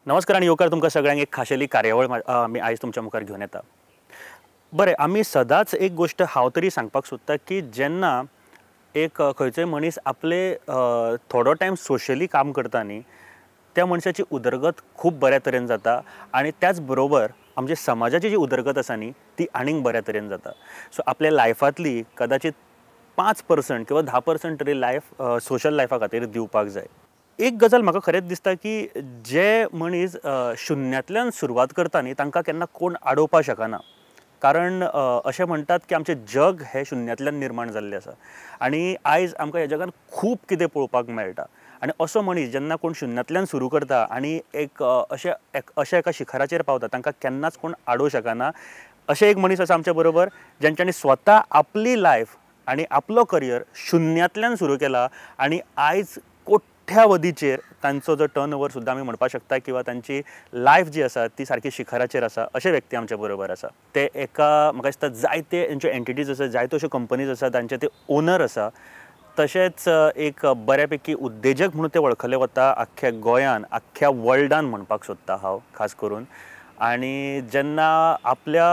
नमस्कार आनी येवकार तुमकां सगळ्यांक एक खाशेली कार्यावळ आमी आयज तुमच्या मुखार घेवन येता. बरें, आमी सदांच एक गोश्ट हांव तरी सांगपाक सोदता की जेन्ना एक खंयचोय मनीस आपले थोडो टायम सोशली काम करता न्ही, त्या मनशाची उदरगत खूब बऱ्या तरेन जाता आनी त्याच बरोबर आमच्या समाजाची जी उदरगत आसा न्ही ती आनीक बऱ्या तरेन जाता. सो आपल्या लायफांतली कदाचित 5% किंवा 10% तरी लायफ सोशल लायफा खातीर दिवपाक जाय. एक गजाल म्हाका खरेंच दिसता की जे मनीस शुन्यांतल्यान सुरवात करता न्ही तांकां केन्ना कोण आडोवपाक शकना, कारण अशें म्हणटात की आमचें जग हें शुन्यांतल्यान निर्माण जाल्लें आसा आनी आयज आमकां ह्या जगान खूब कितें पळोवपाक मेळटा. आनी असो मनीस जेन्ना कोण शुन्यांतल्यान सुरू करता आनी एक अशा एका शिखराचेर पावता तांकां केन्नाच कोण आडोवंक शकना. अशें एक मनीस आसा आमच्या बरोबर जेंच्यांनी स्वता आपली लायफ आनी आपलो करियर शुन्यांतल्यान सुरू केला आनी आयज कोट्यावधीचेर तांचो जो टर्न ओवर सुद्दां आमी म्हणपाक शकता किंवा तांची लायफ जी आसा ती सारकी शिखराचेर आसा. अशे व्यक्ती आमच्या बरोबर आसा. ते एका म्हाका दिसता जायते तांच्यो एंटिटीज आसा, जायत्यो अश्यो कंपनीज आसा, तांचे ते ओनर आसा. तशेंच एक बऱ्यापैकी उद्देजक म्हणून ते वळखले वता आख्ख्या गोंयान, आख्ख्या वर्ल्डान म्हणपाक सोदता हांव खास करून. आनी जेन्ना आपल्या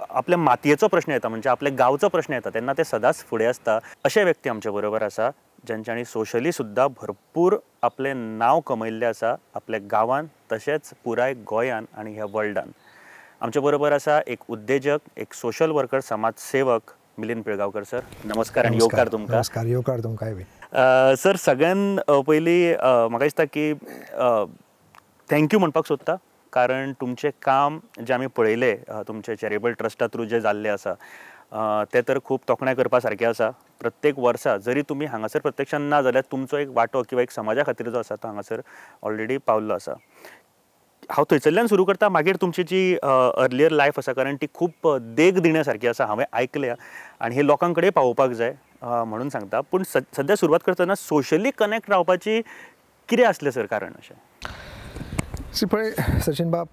आपल्या मातयेचो प्रश्न येता, म्हणजे आपल्या गांवचो प्रश्न येता, तेन्ना ते सदांच फुडें आसता. अशे व्यक्ती आमच्या बरोबर आसा ज्यांच्यांनी सोशली सुद्दां भरपूर आपलें नांव कमयल्लें आसा आपल्या गांवान, तशेंच पुराय गोंयान आनी ह्या वर्ल्डान. आमच्या बरोबर आसा एक उद्देजक, एक सोशल वर्कर, समाजसेवक मिलिंद पिळगांवकर सर. नमस्कार आनी येवकार तुमकां. नमस्कार, येवकार तुमकां. सर, सगळ्यान पयलीं म्हाका दिसता की thank you म्हणपाक सोदता, कारण तुमचें काम जें आमी पळयलें तुमचें चॅरिटेबल ट्रस्टा थ्रू जें जाल्लें आसा तें तर खूब तोखणाय करपा सारकें आसा. प्रत्येक वर्सा जरी तुमी हांगासर प्रत्यक्षान ना जाल्यार तुमचो एक वांटो किंवा एक समाजा खातीर जो आसा तो हांगासर ऑलरेडी पावल्लो आसा. हांव थंयसरल्यान सुरू करता, मागीर तुमची जी अर्लियर लायफ आसा, कारण ती खूब देख दिण्या सारकी आसा, हांवें आयकल्या आनी हे लोकां कडेन पावोवपाक जाय म्हणून सांगता. पूण सद्या सुरवात करतना सोशली कनेक्ट रावपाची कितें आसलें सर कारण अशें? पळय सचिन बाब,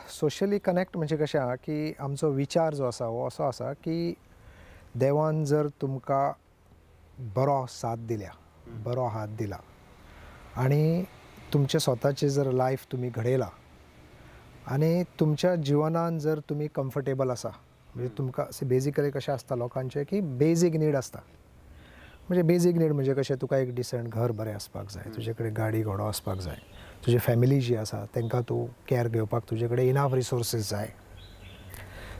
सोशली कनेक्ट म्हणजे कशें आहा की आमचो विचार जो आसा हो असो आसा की देवान जर तुमकां बरो साथ दिल्या, बरो हात दिला आनी तुमचें स्वताचें जर लायफ तुमी घडयलां आनी तुमच्या जिवनान जर तुमी कम्फर्टेबल आसा, म्हणजे तुमकां बेजिकली कशें आसता लोकांचें की बेजीक नीड आसता. म्हणजे बेजीक नीड म्हणजे कशें, तुका एक डिसंट घर बरें आसपाक जाय, तुजे कडेन गाडी घोडो आसपाक जाय, तुजी फॅमिली जी आसा तांकां तूं कॅर घेवपाक तुजे कडेन इनाफ रिसोर्सीस जाय,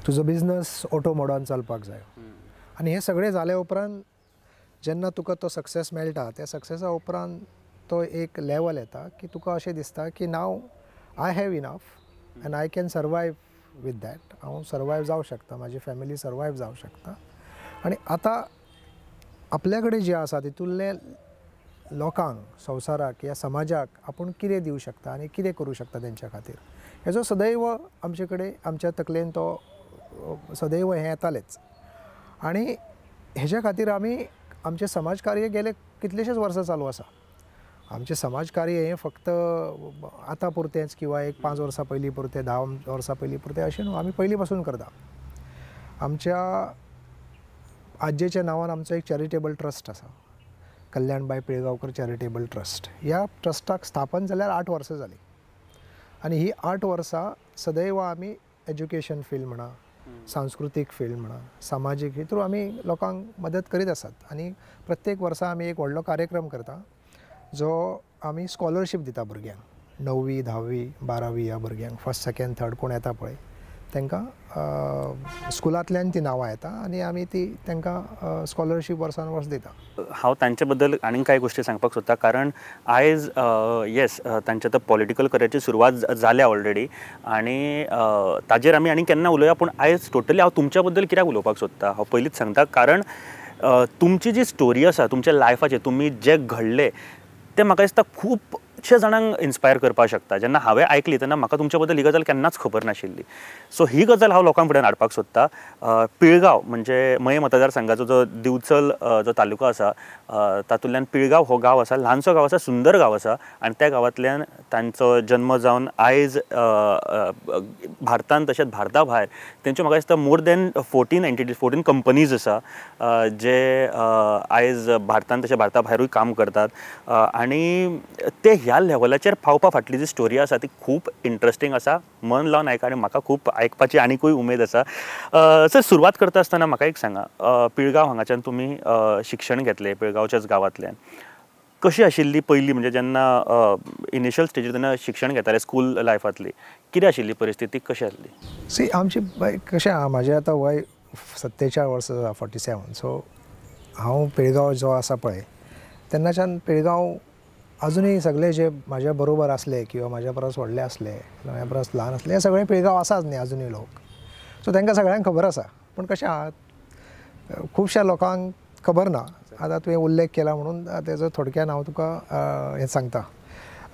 तुजो बिजनस ऑटो मोडान चलपाक जाय. आनी हें सगळें जाल्या उपरांत जेन्ना तुका तो सक्सेस मेळटा, त्या सक्सेसा उपरांत तो एक लेवल येता की तुका अशें दिसता की now I have enough and I can survive with that. हांव सर्वायव जावं शकता, म्हाजी फॅमिली सर्वायव जावं शकता. आनी आतां आपल्या कडेन जें आसा तितूंतलें लोकांक, संवसाराक या समाजाक आपूण कितें दिवं शकता आनी कितें करूं शकता तेंच्या खातीर, हेजो सदैव आमचे कडेन आमच्या तकलेन तो सदैव हें येतालेंच. आनी हेज्या खातीर आमी आमचें समाज कार्य गेले कितलेशेच वर्सां चालू आसा. आमचें समाज कार्य हें फक्त आतां पुरतेंच किंवा एक 5 वर्सां पयलीं पुरतें, 10 वर्सां पयलीं पुरतें अशें न्हू, आमी पयलीं पासून करता. आमच्या आज्जेच्या नांवान आमचो एक चॅरिटेबल ट्रस्ट आसा, कल्याणबाय पिळगांवकर चॅरिटेबल ट्रस्ट. ह्या ट्रस्टाक स्थापन जाल्यार 8 वर्सां जालीं आनी ही 8 वर्सां सदैव आमी एज्युकेशन फील्ड म्हणा, सांस्कृतीक फील्ड म्हणा, सामाजीक हितून आमी लोकांक मदत करीत आसात. आनी प्रत्येक वर्सा आमी एक व्हडलो कार्यक्रम करता जो आमी स्कॉलरशीप दिता भुरग्यांक, 9वी 10वी 12वी ह्या भुरग्यांक, फर्स्ट सेकेंड थर्ड कोण येता पळय तांकां स्कुलांतल्यान ती नांवां येता आनी आमी ती तांकां स्कॉलरशीप वर्सान वर्स दिता. हांव तांचे बद्दल आनीक कांय गोश्टी सांगपाक सोदता, कारण आयज येस तांच्या आतां पॉलिटिकल करियराची सुरवात जाल्या ऑलरेडी आनी ताजेर आमी आनी केन्ना उलोवया. पूण आयज टोटली हांव तुमच्या बद्दल कित्याक उलोवपाक सोदता हांव पयलींच सांगता, कारण तुमची जी स्टोरी आसा तुमच्या लायफाची, तुमी जें घडलें तें म्हाका दिसता खुबशे जाणांक इन्स्पायर करपाक शकता. जेन्ना हांवें आयकली तेन्ना म्हाका तुमच्या बद्दल ही गजाल केन्नाच खबर नाशिल्ली. सो ही गजाल हांव लोकांक फुड्यान हाडपाक सोदता. पिळगांव म्हणजे मये मतदारसंघाचो जो दिवचल जो तालुको आसा तातूंतल्यान पिळगांव हो गांव आसा, ल्हानसो गांव आसा, सुंदर गांव आसा आनी त्या गांवांतल्यान तांचो जन्म जावन आयज भारतान तशेंच भारता भायर तेंच्यो म्हाका दिसता मोर दॅन 14 एंटिटीज, 14 कंपनीज आसा जे आयज भारतान तशें भारता भायरूय काम करतात. आनी ते ह्या लेवलाचेर पावपा फाटली जी स्टोरी आसा ती खूब इंट्रस्टींग आसा. मन लावन आयका आनी म्हाका खूब आयकपाची आनिकूय उमेद आसा. सर, सुरवात करता आसतना म्हाका एक सांगा, पिळगांव हांगाच्यान तुमी शिक्षण घेतलें, पिळगांवच्याच गांवांतल्यान, कशी आशिल्ली पयली, म्हणजे जेन्ना इनिशियल स्टेजीर जेन्ना शिक्षण घेताले स्कूल लायफांतली, कितें आशिल्ली परिस्थिती, कशी आसली? सी, आमची कशें आहा, म्हाजें आतां वय 47 वर्सां आसा, 47. सो हांव पिळगांव जो आसा पळय तेन्नाच्यान पिळगांव अजुनूय सगळे जे म्हाज्या बरोबर आसले किंवा म्हाज्या परस व्हडले आसले, म्हाज्या परस ल्हान आसले, हे सगळे पिळगांव आसाच न्ही अजुनूय लोक. सो तांकां सगळ्यांक खबर आसा. पूण कशें आहा, खुबश्या लोकांक खबर ना. आतां तुवें उल्लेख केला म्हणून तेजो थोडक्यान हांव तुका हें सांगता.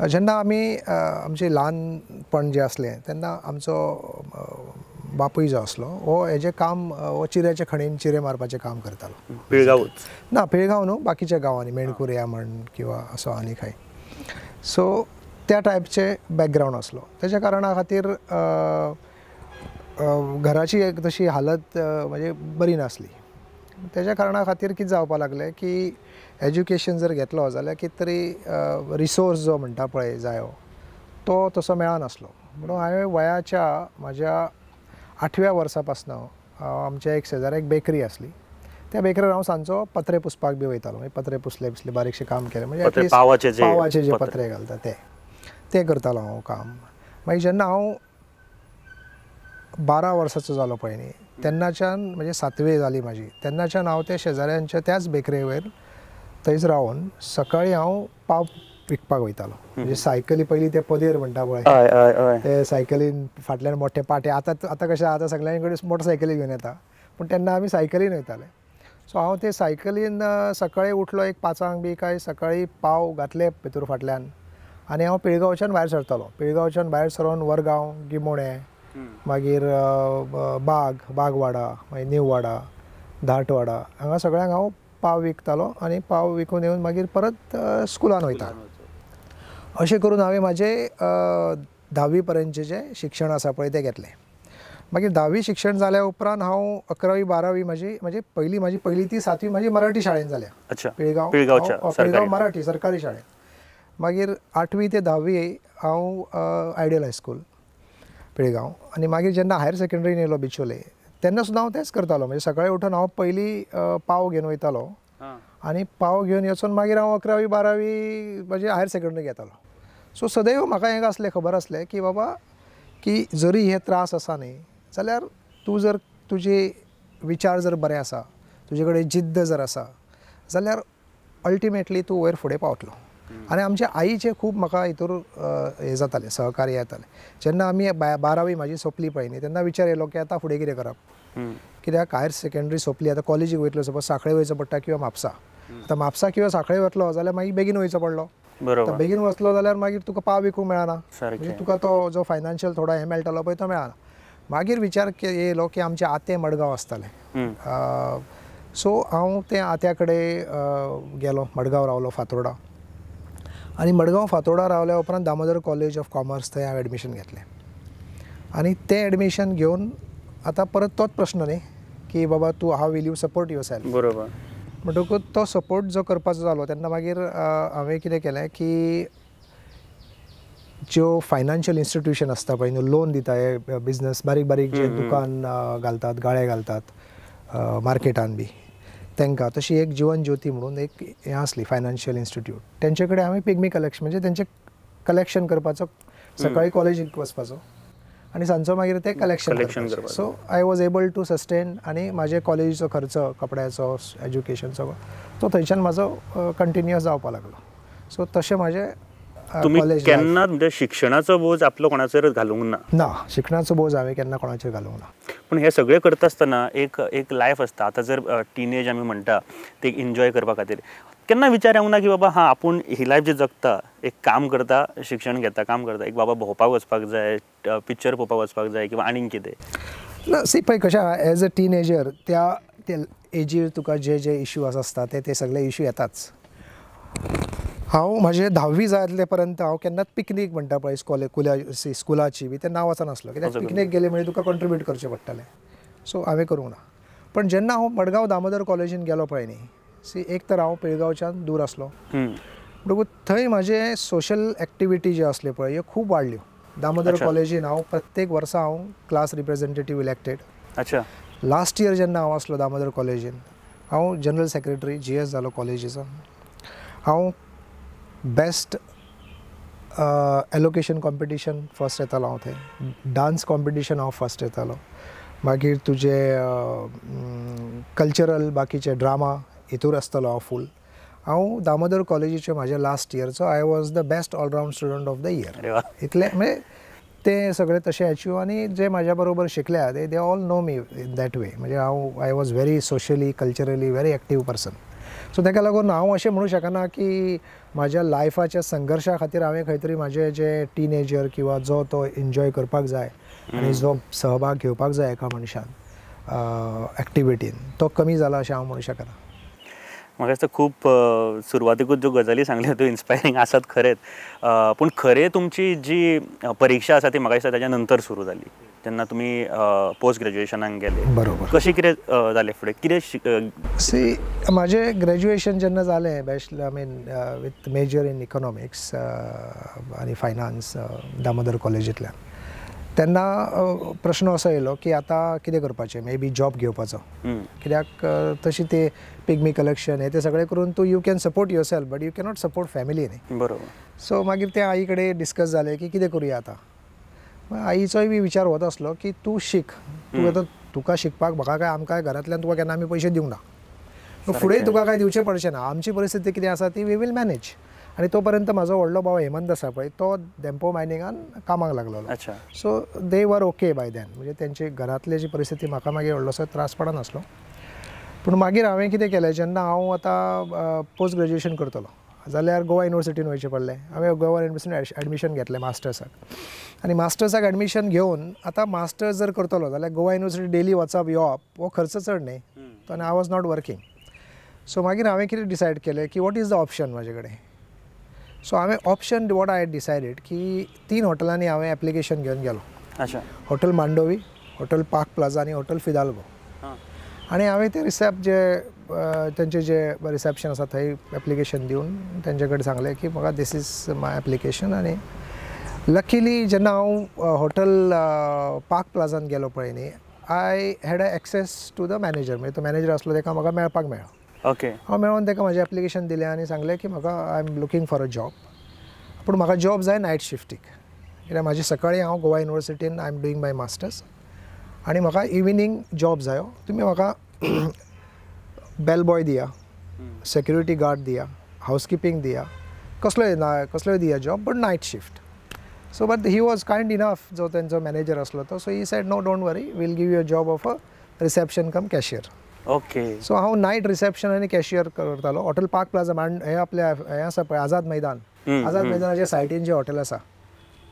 जेन्ना आमी आमचें ल्हानपण जें आसलें तेन्ना आमचो बापूय जो आसलो हो हेजें काम, हो चिऱ्याच्या खणीन चिरे मारपाचें काम करतालो. पिळगांवूच? ना, पिळगांव न्हू, बाकीच्या गांवांनी, मेणकुऱ्या म्हण किंवा असो आनी खंय. सो त्या टायपचें बॅकग्रावंड आसलो. तेच्या कारणा खातीर घराची एक तशी हालत म्हणजे बरी नासली. तेच्या कारणा खातीर कितें जावपा लागलें की एज्युकेशन जर घेतलो जाल्यार कितें तरी रिसोर्स जो म्हणटा पळय जायो तो तसो मेळनासलो. म्हणून हांवें वयाच्या म्हाज्या 8व्या वर्सा पासून आमच्या एक शेजाऱ्या एक बेकरी आसली, त्या बेकरीर हांव सांजचो पत्रे पुसपाक बी वयतालो. मागीर पत्रे पुसले बिसले बारीकशें काम केलें, म्हणजे पावाचे जे पत्रे घालता ते करतालो हांव काम. मागीर जेन्ना हांव 12 वर्साचो जालो पळय न्ही तेन्नाच्यान, म्हणजे 7वी जाली म्हाजी, तेन्नाच्यान हांव त्या शेजाऱ्यांच्या त्याच बेकरेवयर थंयच रावन सकाळी हांव पाव विकपाक वयतालो. म्हणजे सायकली पयलीं ते पदेर म्हणटा पळय, ते सायकलीन फाटल्यान मोठे पाटे, आतां आतां कशें आतां सगळ्यां कडेन मोटरसायकली घेवन येता, पूण तेन्ना आमी सायकलीन वयताले. सो हांव ते सायकलीन सकाळी उठलो एक 5 बी काय सकाळी पाव घातले भितर फाटल्यान आनी हांव पिळगांवच्यान भायर सरतालो. पिळगांवच्यान भायर सरोन वरगांव, गिमोणें, मागीर बाग, बागवाडा, मागीर नीववाडा, धाटवाडा, हांगा सगळ्यांक हांव पाव विकतालो आनी पाव विकून येवन मागीर परत स्कुलान वयतालो. अशें करून हांवें म्हाजें 10वी पर्यंतचें जें शिक्षण आसा पळय तें घेतलें. मागीर 10वी शिक्षण जाल्या उपरांत हांव 11वी 12वी म्हाजी, म्हणजे पयली म्हाजी पयली ती 7वी म्हाजी मराठी शाळेन जाल्या. अच्छा, पिळगांव, पिळगांव मराठी सरकारी शाळेन. मागीर 8वी ते 10वी हांव आयडियल हायस्कूल पिळगांव. आनी मागीर जेन्ना हायर सेकंडरीन येयलो बिचोले तेन्ना सुद्दां हांव तेंच करतालो. म्हणजे सकाळी उठून हांव पयलीं पाव घेवन वयतालो आनी पाव घेवन वचून मागीर हांव 11वी 12वी म्हणजे हायर सेकंडरी घेतालो. सो सदैव म्हाका हें आसलें, खबर आसलें की बाबा की जरी हे त्रास आसा न्ही जाल्यार तूं जर तुजे विचार जर बरे आसा, तुजे कडेन जिद्द जर आसा जाल्यार अल्टिमेटली तूं वयर फुडें पावतलो. आनी आमच्या आईचें खूब म्हाका हितूर हें जातालें, सहकार्य येतालें. जेन्ना आमी 12वी म्हाजी सोंपली पळय न्ही तेन्ना विचार येयलो की आतां फुडें कितें करप, कित्याक हायर सेकंडरी सोंपली आतां कॉलेजीक वयतलो सपोज सांखळे वयचो पडटा किंवा म्हापसा. आतां म्हापसा किंवा सांखळे वतलो जाल्यार मागीर बेगीन वयचो पडलो. बरोबर, बेगीन वचलो जाल्यार मागीर तुका पाव विकूंक मेळना, म्हणजे तुका तो जो फायनान्शियल थोडो हें मेळटालो पळय तो मेळना. मागीर विचार येयलो की आमचे आते मडगांव आसतालें, सो हांव ते आत्या कडेन गेलो, मडगांव रावलो फातोर्डा. आनी मडगांव फातोर्डा रावल्या उपरांत दामोदर कॉलेज ऑफ कॉमर्स थंय हांवें एडमिशन घेतलें. आनी तें एडमिशन घेवन आतां परत तोच प्रश्न न्ही की बाबा तूं how will you support yourself. बरोबर, म्हणटकूच तो सपोर्ट जो करपाचो जालो तेन्ना मागीर हांवें कितें केलें की ज्यो फायनान्शियल इन्स्टिट्यूशन आसता पळय न्हू, लोन दिता हे बिजनस, बारीक बारीक जे दुकान घालतात, गाळे घालतात मार्केटान बी, तांकां तशी एक जीवन ज्योती म्हणून एक हें आसली फायनान्शियल इन्स्टिट्यूट, तेंचे कडेन हांवें पिग्मी कलेक्शन म्हणजे तेंचें कलेक्शन करपाचो, सकाळी कॉलेजीक वचपाचो आनी सांजचो मागीर ते कलेक्शन करपाचें. So I was able to sustain आनी म्हाजे कॉलेजीचो खर्च, कपड्याचो, एज्युकेशनचो तो थंयच्यान म्हाजो कंटिन्युअस जावपा लागलो. सो तशें म्हाजें तुमी केन्ना म्हणजे शिक्षणाचो बोज आपलो कोणाचेर घालूंक ना? ना, शिक्षणाचो बोज हांवें केन्ना कोणाचेर घालूंक ना. पूण हें सगळें करता आसतना एक एक लायफ आसता. आतां जर टिनेज आमी म्हणटा ते एन्जॉय करपा खातीर केन्ना विचार येवंक ना की बाबा हां आपूण ही लायफ जी जगता, एक काम करता, शिक्षण घेता, काम करता, एक बाबा भोंवपाक वचपाक जाय, पिक्चर पळोवपाक वचपाक जाय किंवा आनीक कितें? ना, सी पळय कशें आहा, एज अ टिनेजर त्या एजीर तुका जे जे इश्यू आसता ते सगळे इश्यू येताच. हांव म्हाजें 10वी जातले पर्यंत हांव केन्नाच पिकनीक म्हणटा पळय स्कुलाची बी तेन्ना वचनासलो, कित्याक पिकनीक गेले म्हणजे तुका कॉन्ट्रिब्यूट करचें पडटालें. सो हांवें करूंक ना. पण जेन्ना हांव मडगांव दामोदर कॉलेजीन गेलो पळय न्ही, सी एक तर हांव पिळगांवच्यान दूर आसलो, म्हणटकूच थंय म्हाजे सोशल एक्टिविटी ज्यो आसल्यो पळय ह्यो खूब वाडल्यो. दामोदर कॉलेजीन हांव प्रत्येक वर्सा हांव क्लास रिप्रेझेंटेटीव इलेक्टेड. अच्छा. लास्ट इयर जेन्ना हांव आसलो दामोदर कॉलेजीन हांव जनरल सेक्रेटरी GS जालो कॉलेजीचो. हांव बेस्ट एलोकेशन कॉम्पिटिशन फर्स्ट येतालो हांव थंय, डांस कॉम्पिटिशन हांव फर्स्ट येतालो, मागीर तुजे कल्चरल बाकीचे ड्रामा हितूर आसतालो हांव फूल. हांव दामोदर कॉलेजीचे म्हाज्या last इयरचो I was the best all round student of the year. इतलें म्हणजे ते सगळे तशें अचीव. आनी जे म्हाज्या बरोबर शिकल्या ते they all know me in that way. म्हणजे हांव I was very socially culturally very active person. So ताका लागून हांव अशें म्हणूं शकना की म्हाज्या लायफाच्या संघर्शा खातीर हांवें खंय तरी म्हाजे जे टिनेजर किंवा जो तो एन्जॉय करपाक जाय आनी जो सहभाग घेवपाक जाय एका मनशान एक्टिविटीन तो कमी जाला अशें हांव म्हणूं शकना. म्हाका दिसता खूब सुरवातीकूच ज्यो गजाली सांगल्यो त्यो इन्स्पायरींग आसात खरेंच. पूण खरें तुमची जी परिक्षा आसा ती म्हाका दिसता ताच्या नंतर सुरू जाली जेन्ना तुमी पोस्ट ग्रेज्युएशनाक गेले. बरोबर. कशें कितें जालें फुडें कितें? सी म्हाजें ग्रेज्युएशन जेन्ना जालें bachelor I mean with major in economics आनी फायनान्स दामोदर कॉलेजींतल्यान, तेन्ना प्रश्न असो येयलो की आतां कितें करपाचें, मे बी जॉब घेवपाचो. कित्याक तशी ते पिग्मी कलेक्शन हें तें सगळें करून तूं you can support yourself but you cannot support family न्ही. बरोबर. सो मागीर तें आई कडेन डिस्कस जालें की कितें करुया आतां. आईचोय बी विचार होत आसलो की तूं शीक, तूं आतां तुका शिकपाक म्हाका काय आमकां घरांतल्यान तुका केन्ना आमी पयशे दिवंक ना, फुडें तुका काय दिवचें पडचें ना, आमची परिस्थिती कितें आसा ती we will manage. आनी तो पर्यंत म्हाजो व्हडलो भाव हेमंत आसा पळय तो धेंपो मायनिंगान कामाक लागलेलो. So they were okay by then. म्हणजे तेंची घरांतली जी परिस्थिती म्हाका मागीर व्हडलोसो त्रास पडनासलो. पूण मागीर हांवें कितें केलें, जेन्ना हांव आतां पोस्ट ग्रेज्युएशन करतलो जाल्यार गोवा युनिवर्सिटीन वयचें पडलें. हांवें गोवा युनिवर्सिटीन एडमिशन घेतलें मास्टर्साक आनी मास्टर्साक एडमिशन घेवन आतां मास्टर्स जर करतलो जाल्यार गोवा युनिवर्सिटी डेली वचप येवप हो खर्च चड न्ही. तो आनी I was not working. So मागीर हांवें कितें डिसायड केलें की what is the option म्हाजे कडेन. सो हांवें ऑप्शन what I decided की 3 हॉटेलांनी हांवें एप्लिकेशन घेवन गेलो. अच्छा. Hotel Mandovi, hotel Park Plaza आनी हॉटेल फिदाल्गो. आनी हांवें ते रिसेप्ट जे तेंचे जे रिसेप्शन आसा थंय एप्लिकेशन दिवन तेंचे कडेन सांगलें की म्हाका this is my application. आनी लकीली जेन्ना हांव हॉटेल पार्क प्लाझान गेलो पळय न्ही, I had a access to the manager. म्हणजे तो मॅनेजर आसलो ताका म्हाका मेळपाक मेळ्ळो. ओके. हांव मेळोन ताका म्हाजें एप्लिकेशन दिलें आनी सांगलें की म्हाका I am looking for a job, पूण म्हाका जॉब जाय नायट शिफ्टीक, कित्याक म्हाजी सकाळीं हांव Goa युनिवर्सिटीन I am doing my masters आनी म्हाका इविनींग जॉब जायो, तुमी म्हाका बेल बॉय दिया, सेक्युरिटी गार्ड दिया, हावसकिपींग दिया, कसलोय ना कसलोय दिया job but night shift. So but he was kind enough जो तेंचो मॅनेजर आसलो तो, so he said no don't worry we'll give you a job of a reception cum cashier. Okay. So हांव नायट रिसेप्शन आनी cashier करतालो hotel park plaza. हें आपल्या हें आसा पळय आझाद मैदान, आझाद मैदानाच्या सायडीन जें हॉटेल आसा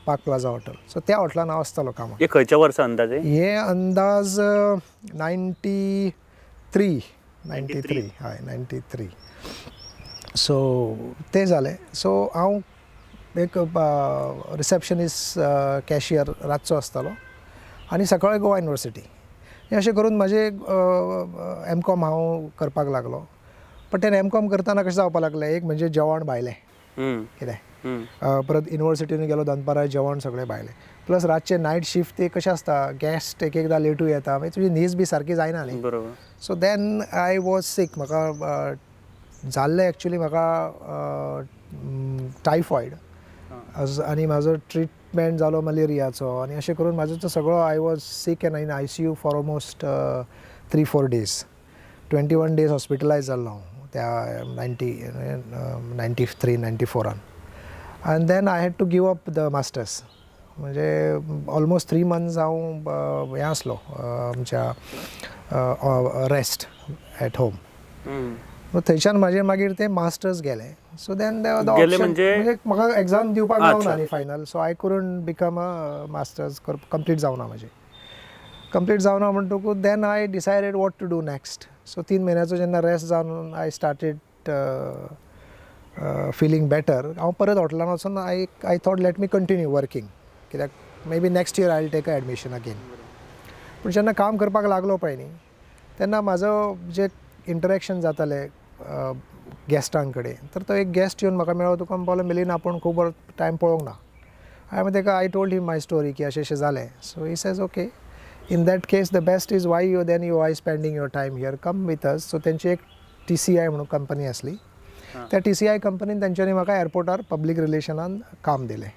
पार्क प्लाझा हॉटेल, सो त्या हॉटेलान हांव आसतालो कामाक. हे खंयच्या वर्सा अंदाजे? हे अंदाज 93 93 हय 93. सो तें जालें. सो हांव एक रिसेप्शनिस्ट कॅशियर रातचो आसतालो आनी सकाळी गोवा युनिवर्सिटी. हें अशें करून म्हाजें एम कॉम हांव करपाक लागलो. बट तें एम कॉम करतना कशें जावपाक लागलें, एक म्हणजे जेवण भायलें कितें, परत युनिवर्सिटीन गेलो दनपारां जेवण सगळें भायलें, प्लस रातचें नायट शिफ्ट ते कशें आसता गॅस्ट एक एकदां लेटूय येता, मागीर तुजी न्हीज बी सारकी जायना न्ही. बरोबर. So then I was sick. म्हाका जाल्लें एक्चुली म्हाका टायफॉयड आनी म्हाजो ट्रिटमेंट जालो मलेरियाचो आनी अशें करून म्हाजो तो सगळो I was sick and in ICU for almost 3-4 days, 21 days hospitalise जाल्लो हांव त्या 93 94 and then I had to give up the masters. म्हणजे ऑलमोस्ट 3 मंथ्स हांव हें आसलो आमच्या रेस्ट एट होम. थंयच्यान म्हाजें मागीर ते मास्टर्स गेले. सो then म्हणजे म्हाका एग्जाम दिवपाक मेळना न्ही final, so I couldn't become a masters complete जावना म्हाजें, कंप्लीट जावना म्हणटकूच then I decided what to do next. So 3 म्हयन्याचो जेन्ना रेस्ट जावन I started feeling better, हांव परत हॉटेलान वचून I thought let me continue working, कित्याक maybe next year I will take a admission again. पूण जेन्ना काम करपाक लागलो पळय न्ही तेन्ना म्हाजो जे इंटरेक्शन जातालें गेस्टां कडेन तर तो एक गेस्ट येवन म्हाका मेळ्ळो, तुका म्हणपाक लागलो मिलिंद आपूण खूब टायम पळोवंक ना. हांवें ताका I told him my story की अशें अशें जालें. So he says okay, in that case the best is why you then you are spending your time here, come with us. So तेंची एक TCI म्हणून कंपनी आसली, त्या TCI कंपनीन तेंच्यांनी म्हाका एअरपोर्टार पब्लीक रिलेशनान काम दिलें.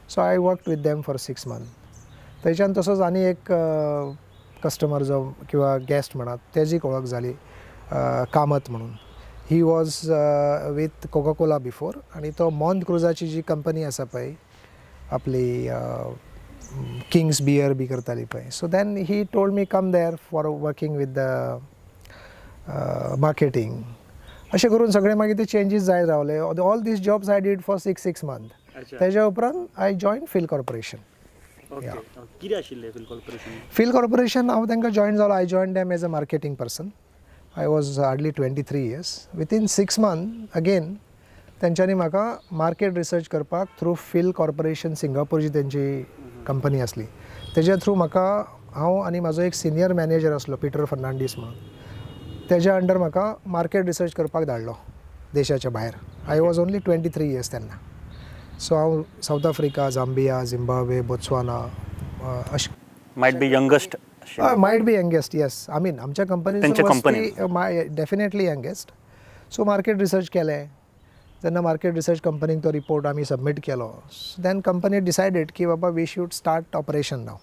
So I worked with them for 6 months. थंयच्यान तसोच आनी एक कस्टमर जो किंवा गेस्ट म्हणात तेजी वळख जाली, कामत म्हणून. He was with Coca Cola before आनी तो मॉन्त क्रुजाची जी कंपनी आसा पळय आपली किंग्स बियर बी करताली पळय. So then he told me come there for working with the marketing. अशें करून सगळें मागीर ते चेंजीस जायत रावले. All these jobs I did for 6 month. तेज्या उपरांत I join fill corporation. कितें आशिल्लें फिल कॉर्पोरेशन? फिल कॉर्पोरेशन हांव तांकां जॉयन जालो. I join them as a marketing person. I was hardly 23 years. Within 6 month again तेंच्यांनी म्हाका मार्केट रिसर्च करपाक थ्रू फिल कॉर्पोरेशन सिंगापूरची तेंची कंपनी आसली तेज्या थ्रू म्हाका, हांव आनी म्हाजो एक सिनियर मॅनेजर आसलो पिटर फर्नांडीस म्हणून, तेज्या अंडर म्हाका मार्केट रिसर्च करपाक धाडलो देशाच्या भायर. I was only 23 years तेन्ना. सो हांव South Africa, Zambia, Zimbabwe, Botswana अशें. Might be youngest. Might be youngest, yes. I mean आमच्या company definitely youngest. So market research केलें तेन्ना मार्केट रिसर्च कंपनीक तो रिपोर्ट आमी सबमीट केलो. Then company decided की बाबा we should start operation now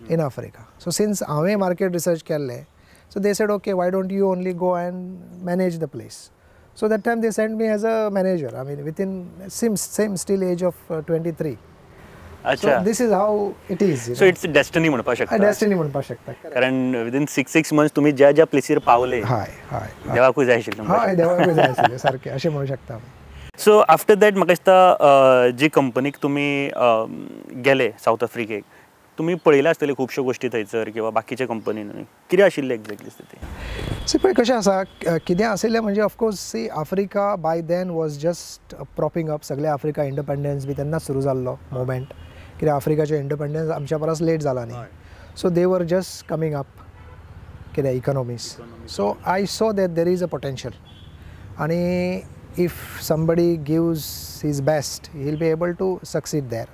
in Africa. So since हांवें मार्केट रिसर्च केल्लें, so they said okay why don't you only go and manage the place. So that time they send me as a manager. I mean within same still age of 23. So this is how it is. So it's destiny म्हणपाक शकता. Destiny म्हणपाक शकता, कारण within 6 months तुमी ज्या ज्या प्लेसीर पावले, हय हय, देवाकूय जाय आशिल्लें. हय, देवाकूय जाय आशिल्लें सारकें, अशें म्हणूं शकता. सो आफ्टर that म्हाका दिसता जी कंपनीक तुमी गेले सावथ आफ्रिकेक, तुमी पळयल्या आसतले खुबश्यो गोश्टी थंयसर किंवा बाकीच्या कंपनीन, कितें आशिल्लें एक्झॅक्टली स्थिती? सी पळय कशें आसा, कितें आशिल्लें म्हणजे of course see Africa by then was just propping up. सगळे आफ्रिका इंडिपेंडन्स बी तेन्नाच सुरू जाल्लो मुवमेंट, कित्याक आफ्रिकाचें इंडिपेंडन्स आमच्या परस लेट जाला न्ही. So they were just coming up कितें economies. So I saw that there is a potential आनी if somebody gives his best he will be able to succeed there.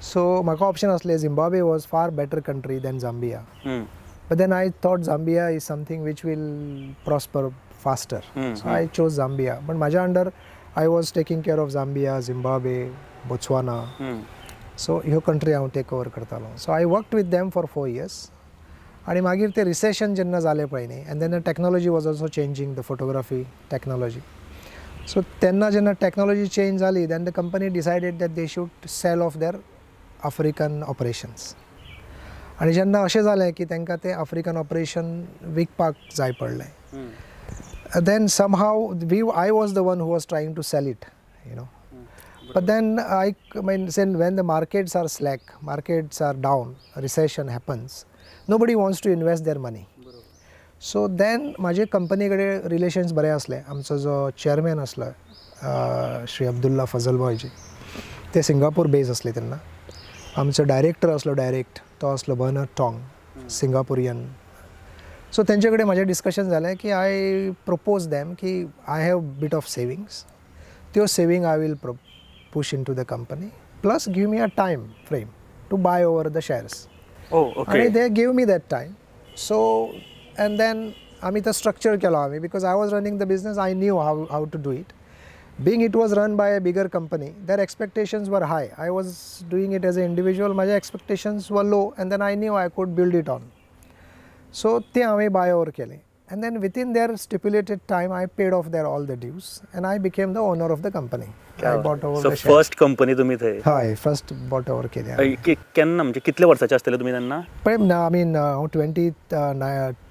So म्हाका option आसलें, Zimbabwe was far better country than Zambia. But then I thought Zambia is something which will prosper faster. So I chose Zambia. But म्हाज्या under I was taking care of Zambia, Zimbabwe, Botswana. So ह्यो country हांव take over करतालो. So I worked with them for 4 years. आनी मागीर ते recession जेन्ना जालें पळय न्ही, and then technology was also changing, the photography technology. So तेन्ना जेन्ना टॅक्नोलॉजी चेंज जाली, then the company decided that they should sell off their African operations. आनी जेन्ना अशें जालें की तांकां तें आफ्रिकन ऑपरेशन विकपाक जाय पडलें, then somehow I was the one who was trying to sell it, you know. But then I mean when the markets are slack, markets are down, recession happens, nobody wants to invest their money. So then म्हाजे company कडेन relations बरे आसले. आमचो जो chairman आसलो श्री अब्दुल्ला फजलबॉयजी, ते Singapore बेज आसले तेन्ना. आमचो डायरेक्टर आसलो डायरेक्ट, तो आसलो बर्नर्ड टोंग, सिंगापुरियन. सो तेंचे कडेन म्हाजें डिस्कशन जालें की I propose them की I have bit of savings, त्यो saving I will push into the company, plus give me a time frame to buy over the shares. आनी they give me that time. So and then आमी तो structure केलो आमी, because I was running the business, I knew how to do it. Being it was run by a bigger company, their expectations were high. I was doing it as an individual, my expectations were low, and then I knew I could build it on. So ते हांवें buy over केलें, and then within their stipulated time I paid off their all the dues and I became the owner of the company. I bought over so the shares. First company तुम्ही थंय? हय, first bought over केली. केन्ना म्हणजे कितले वर्साचे आसतले तुमी तेन्ना? पळय ना, I mean हांव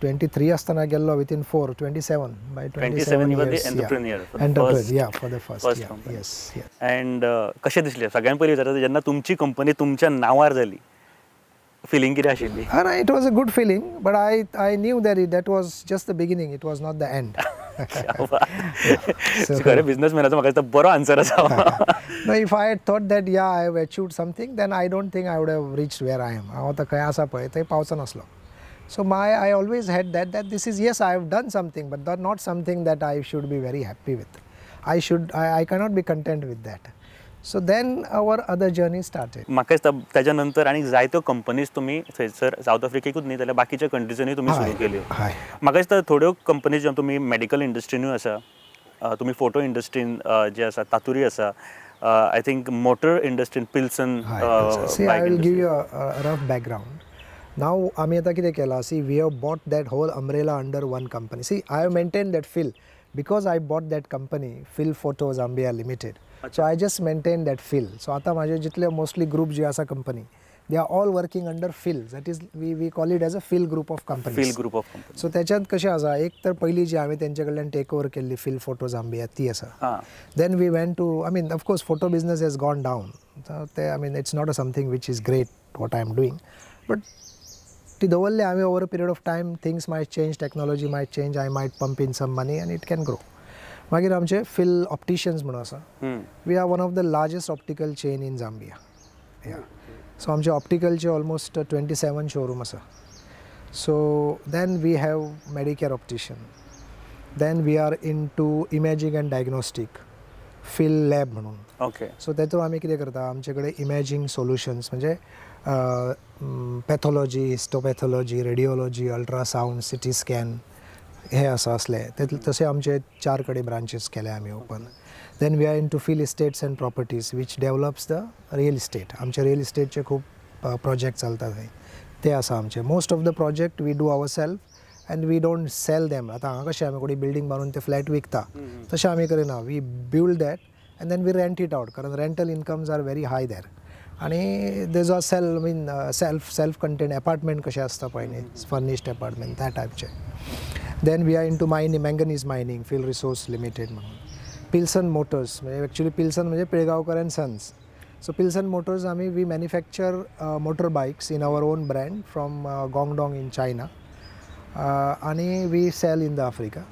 23 आसतना गेल्लो, within 4, 27 by 27 you were the entrepreneur. Entrepreneur, yeah, for the first yes yes. And कशें दिसलें सगळ्यान पयलीं विचारता, जेन्ना तुमची कंपनी तुमच्या नांवार जाली, फिलिंग कितें आशिल्ली? It was a good feeling, but I knew that that was just the beginning, it was not the end. खरें बिजनेसमॅनाचो म्हाका दिसता बरो आन्सर आसा. No, if I had thought that yeah I have achieved something, then I don't think I would have reached where I am. हांव आतां खंय आसा पळय थंय पावचो नासलो. So I always had that this is, yes, I have done something, but that not something that I should be very happy with. I should I cannot be content with that. So then our other journey started. म्हाका दिसता ताच्या नंतर आनी जायत्यो companies तुमी थंयसर south आफ्रिकेकूच न्ही जाल्यार बाकीच्या कंट्रीजांनी तुमी सुरू केल्यो. म्हाका दिसता थोड्यो कंपनीज ज्यो तुमी मेडिकल इंडस्ट्रीनूय आसा, तुमी फोटो इंडस्ट्रीन जे आसा तातूरी आसा, I think motor इंडस्ट्रीन Pilsen. See, I will give you a rough background. Now आमी आतां कितें केलां, see we have bought that whole umbrella under one company. See I have maintain that Phil because I bought that company Phil Photo Zambia Limited. So I just maintain that Phil. So आतां म्हाजे जितले mostly group जे आसा company, they are all working under Phil. That is we call it as a Phil group of company. Phil group of company. So त्याच्यात कशें आसा, एक तर पयलीं जी हांवें तेंचे कडल्यान टेक ओवर केल्ली फिल फोटो झांबिया ती आसा. Then we went to, I mean of course photo business has gone down. ते I mean it's not a something which is great what I am doing, but ती दवरली हांवें. Over a period of time things might change, technology might change, I might pump in some money and it can grow. मागीर आमचे fill opticians म्हणून आसा. We are one of the largest optical chain in Zambia. So आमचे ऑप्टिकलचे almost 27 showroom आसा. So then we have Medicare optician, then we are into imaging and diagnostic, Phil lab म्हणून. Okay. So तेतून आमी कितें करता, आमचे कडेन इमेजींग सोल्युशन्स म्हणजे pathology, histopathology, radiology, ultrasound, CT scan हे आसा असले. तसे आमचे 4 कडेन ब्रांचीस केले आमी open. Then we are into Phil Estates and Properties which develops the real estate. आमचे रियल इस्टेटचे खूब प्रोजेक्ट चलतात थंय, ते आसा आमचे. Most of the project we do our self and we don't sell them. आतां हांगा कशें आमी कोणी बिल्डींग बांदून ते फ्लॅट विकता, तशें आमी करिना. We build that and then we rent it out, कारण rental incomes are very high there. आनी there's a sell, I mean self contain apartment कशें आसता पळय न्ही, फर्निश्ड एपार्टमेंट त्या टायपचे. Then we are into mining, manganese mining, Phil Resource Limited म्हणून. पिल्सन Motors म्हणजे actually पिल्सन म्हणजे Pilgaonkar and sons. So Pilsen Motors आमी we manufacture motor bikes in our own brand from Guangdong in China आनी we sell in the Africa.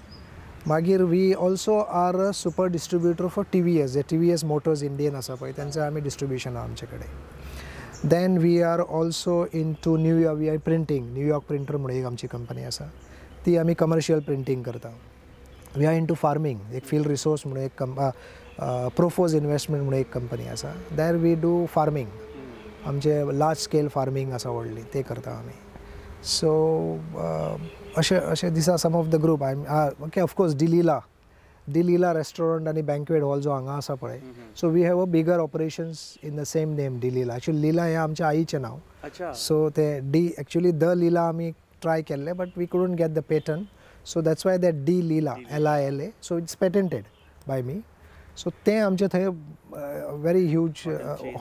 मागीर we also are a super distributor for TVS. J TVS motors Indian आसा पळय तेंचें आमी distribution आहा आमचे कडेन. Then we are also into New York, we are printing, New York printer म्हणून एक आमची कंपनी आसा, ती आमी कमर्शियल प्रिंटींग करता. We are into farming, एक फिल रिसोर्स म्हणून एक प्रोफोज इन्वेस्टमेंट म्हणून एक कंपनी आसा, there we do farming. आमचे लार्ज स्केल फार्मींग आसा व्हडली, ते करता आमी. सो अशें अशें these are some of the group. I okay, of course D'Leela, D'Leela restaurant आनी बँक्वेट हॉल जो हांगा आसा पळय, so we have a bigger operations in the same name D'Leela. Actually Leela हें आमच्या आईचें नांव. सो ते डी एक्चुली the Lila आमी ट्राय केल्लें, but we couldn't get the patent. So that's why that D Leela, LILA, so it's patented by me. So तें आमचे थंय वेरी ह्यूज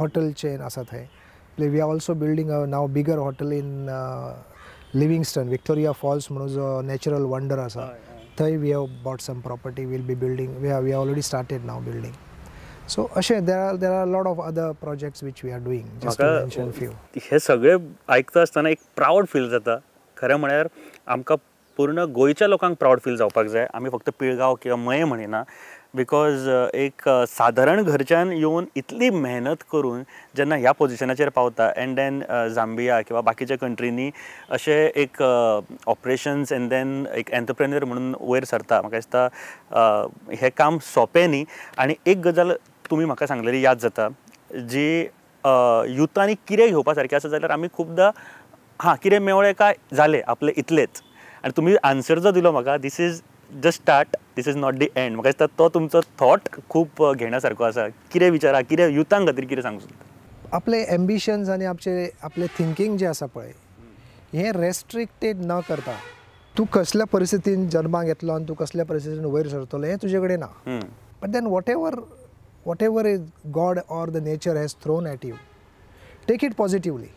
हॉटेल चेन आसा थंय. We are also building a now bigger hotel in Livingstone, Victoria Falls म्हणून जो natural wonder आसा थंय we have bought some property, will be building, we have already started now building. So अशें there are lot of other projects which we are doing, just to mention few. हे सगळे आयकता आसतना एक proud feel जाता. खरें म्हळ्यार आमकां पूर्ण गोंयच्या लोकांक प्रावड फील जावपाक जाय. आमी फक्त पिळगांव किंवा मयें म्हणिना, because एक सादारण घरच्यान येवन इतली मेहनत करून जेन्ना ह्या पोजिशनाचेर पावता एंड then Zambia किंवा बाकीच्या कंट्रींनी अशें एक ऑपरेशन्स एंड then एक एंटरप्रेन्योर म्हणून वयर सरता, म्हाका दिसता हें काम सोंपें न्ही. आनी एक गजाल तुमी म्हाका सांगलेली याद जाता, जी युथांनी कितें घेवपा सारकें आसा जाल्यार आमी खुबदां हां कितें मेवळें काय जालें आपलें इतलेंच, आनी तुमी आन्सर जो दिलो म्हाका, this is just start, this is not the end. म्हाका दिसता तो तुमचो थॉट खूब घेण्या सारको आसा. कितें विचारा, कितें युथां खातीर कितें सांगूंक सोदता? आपले एम्बिशन्स आनी आपले आपले थिंकींग जें आसा पळय हें रेस्ट्रिक्टेड न करता, तूं कसल्या परिस्थितीन जल्माक येतलो आनी तूं कसल्या परिस्थितीन वयर सरतलो हें तुजे कडेन ना. But then whatever is God or the nature has thrown at you, take it positively,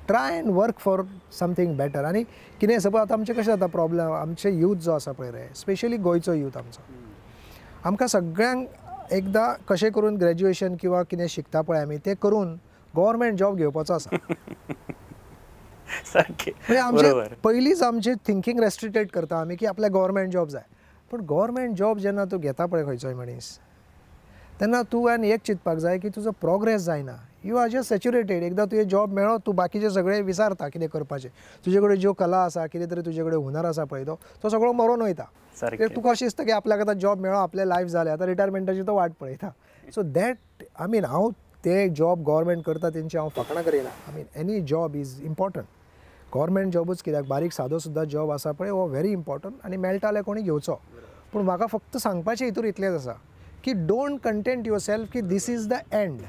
try and work for something better. आनी कितें सपोज आतां आमचें कशें जाता प्रॉब्लम, आमचे यूथ जो आसा पळय रे, स्पेशली गोंयचो यूथ आमचो, आमकां सगळ्यांक एकदां कशें करून ग्रॅज्युएशन किंवा कितें शिकता पळय आमी तें करून गव्हर्मेंट जॉब घेवपाचो आसा. सारकें, म्हणजे आमचें पयलींच आमचें थिंकींग रेस्ट्रिक्टेड करता आमी की आपल्याक गव्हर्मेंट जॉब जाय. पूण गव्हर्मेंट जॉब जेन्ना तूं घेता पळय खंयचोय मनीस, तेन्ना तूं आनी एक चिंतपाक जाय की तुजो प्रोग्रेस जायना. You are just saturated. एकदां तुवें जॉब मेळ्ळो, तूं बाकीचे सगळे विसारता कितें करपाचें. तुजे कडेन ज्यो कला आसा, कितें तरी तुजे कडेन हुनर आसा पळय, तो सगळो मरोन वयता. तुका अशें दिसता की आपल्याक आतां जॉब मेळ्ळो, आपलें लायफ जालें, आतां रिटायरमेंटाची तो वाट पळयता. सो that I mean हांव ते जॉब गव्हर्मेंट करता तेंची हांव फकाणां करिना. I mean any job is important. Government जॉबूच कित्याक, बारीक सादो सुद्दां जॉब आसा पळय हो व्हेरी इम्पॉर्टंट आनी मेळटा जाल्यार कोणी घेवचो. पूण म्हाका फक्त सांगपाचें हितूर इतलेंच आसा की don't content your self की this is the end.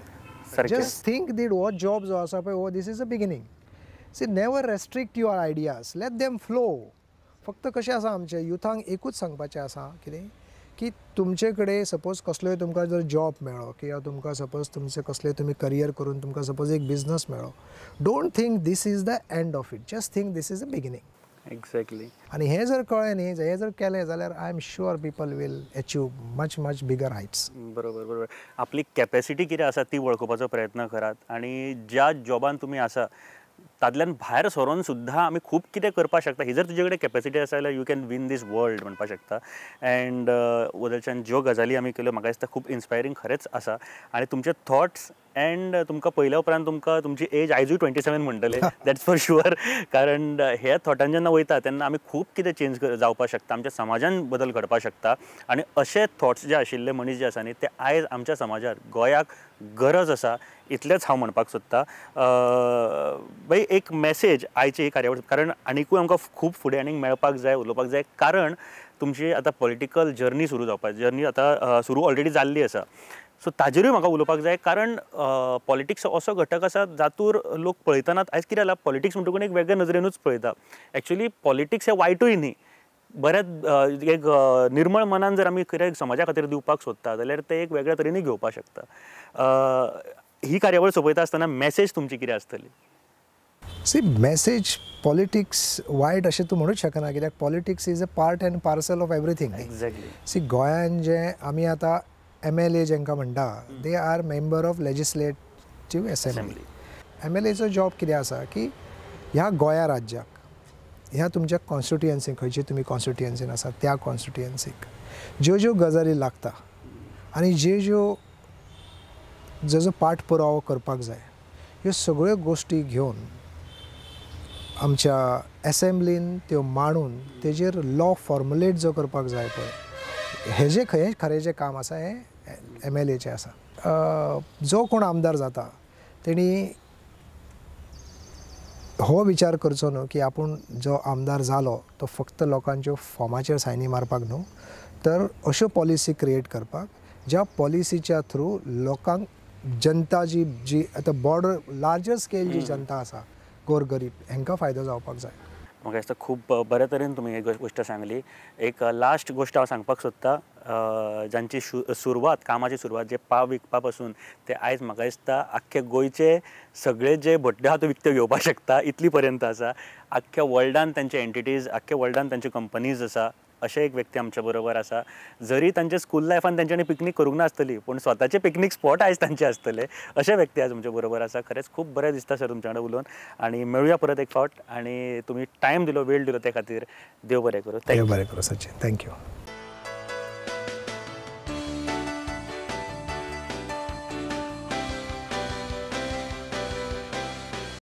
Just think that हो जॉब जो आसा पळय हो this is a beginning. See, never restrict your ideas, let them flow. फक्त कशें आसा आमचें युथांक एकूच सांगपाचें आसा कितें की तुमचे कडेन सपोज कसलोय तुमकां जर जॉब मेळ्ळो किंवा तुमकां सपोज तुमचें कसलें तुमी करियर करून तुमकां सपोज एक बिजनस मेळ्ळो, don't think this is the end of it, just think this is a beginning. Exactly. आनी हें जर कळ्ळें न्ही, हें जर केलें जाल्यार I am sure people will achieve much much bigger heights. बरोबर बरोबर. आपली कॅपेसिटी कितें आसा ती वळखुपाचो प्रयत्न करात आनी ज्या जॉबान तुमी आसा तातल्यान भायर सरोन सुद्दां आमी खूब कितें करपाक शकता. ही जर तुजे कडेन कॅपेसिटी आसा जाल्यार you can win this world म्हणपाक शकता. एंड वदलच्यान ज्यो गजाली आमी केल्यो म्हाका दिसता खूब इन्स्पायरींग खरेंच आसा. आनी तुमचे थॉट्स एंड तुमकां पयल्या उपरांत तुमकां तुमची एज आयजूय 27 म्हणटले, that's for sure. कारण ह्या थॉटान जेन्ना वयता तेन्ना आमी खूब कितें चेंज जावपाक शकता, आमच्या समाजान बदल घडपाक शकता. आनी अशे थॉट्स जे आशिल्ले मनीस जे आसा न्ही ते आयज आमच्या समाजात गोंयाक गरज आसा, इतलेंच हांव म्हणपाक सोदता. बाई एक मॅसेज आयची ही कार्यावळ, कारण आनिकूय आमकां खूब फुडें आनीक मेळपाक जाय, उलोवपाक जाय, कारण तुमची आतां पॉलिटिकल जर्नी सुरू जावपाक, जर्नी आतां सुरू ऑलरेडी जाल्ली आसा. सो ताजेरूय म्हाका उलोवपाक जाय, कारण पॉलिटिक्स असो घटक आसा जातूर लोक पळयतनात आयज कितें जाला, पॉलिटिक्स म्हणटकूच एक वेगळे नदरेनूच पळयता. एक्चुली पॉलिटिक्स हें वायटूय न्ही, बऱ्याच एक निर्मळ मनान जर आमी कितें समाजा खातीर दिवपाक सोदता जाल्यार ते एक वेगळ्या तरेनूय घेवपाक शकता. ही कार्यावळ सोंपयता आसतना मॅसेज तुमची कितें आसतली? सी, मॅसेज पॉलिटिक्स वायट अशें तूं म्हणूच शकना, कित्याक politics is a part and parcel of everything. Exactly. See, गोंयान जे आमी आतां MLA जेंका म्हणटा, they are member of legislative assembly. MLAचो job कितें आसा की ह्या गोंया राज्याक, ह्या तुमच्या कॉन्स्टिट्युएन्सीक, खंयची तुमी कॉन्स्टिट्युएन्सीन आसा त्या कॉन्स्टिट्युएन्सीक ज्यो ज्यो गजाली लागता आनी ज्यो ज्यो जो जो पाठ पुरावो करपाक जाय ह्यो सगळ्यो गोश्टी घेवन आमच्या एसेंब्लीन त्यो मांडून तेजेर लॉ फॉर्मुलेट जो करपाक जाय पळय, हें जें खंय खरें जें काम आसा हें MLAचें आसा. जो कोण आमदार जाता तेणी हो विचार करचो न्हू की आपूण जो आमदार जालो तो फक्त लोकांच्यो फॉर्माचेर सायनी मारपाक न्हू, तर अश्यो पॉलिसी क्रिएट करपाक ज्या पॉलिसीच्या थ्रू लोकांक जनता जी जी आतां बॉर्डर लार्जर स्केल जी जनता आसा गोरगरीब हांकां फायदो जावपाक जाय. म्हाका दिसता खूब बऱ्या तरेन तुमी ही गोश्ट सांगली. एक लास्ट गोश्ट हांव सांगपाक सोदता, जांची सुरवात कामाची सुरवात जे पाव विकपा पासून ते आयज म्हाका दिसता आख्खे गोंयचे सगळे जे भट्टे आहा ते विकते घेवपाक शकता इतली पर्यंत आसा. आख्ख्या वर्ल्डान तांचे एंटिटीज, आख्ख्या वर्ल्डान तांच्यो कंपनीज आसा. अशे एक व्यक्ती आमच्या बरोबर आसा. जरी तांच्या स्कूल लायफान तांच्यांनी पिकनीक करूंक नासतली पूण स्वताचे पिकनीक स्पॉट आयज तांचे आसतले, अशे व्यक्ती आयज आमच्या बरोबर आसा. खरेंच खूब बरें दिसता सर तुमच्या वांगडा उलोवन आनी मेळुया परत एक फावट. आनी तुमी टायम दिलो, वेळ दिलो ते खातीर देव बरें करूं. देव बरें करूं सचिन. Thank you.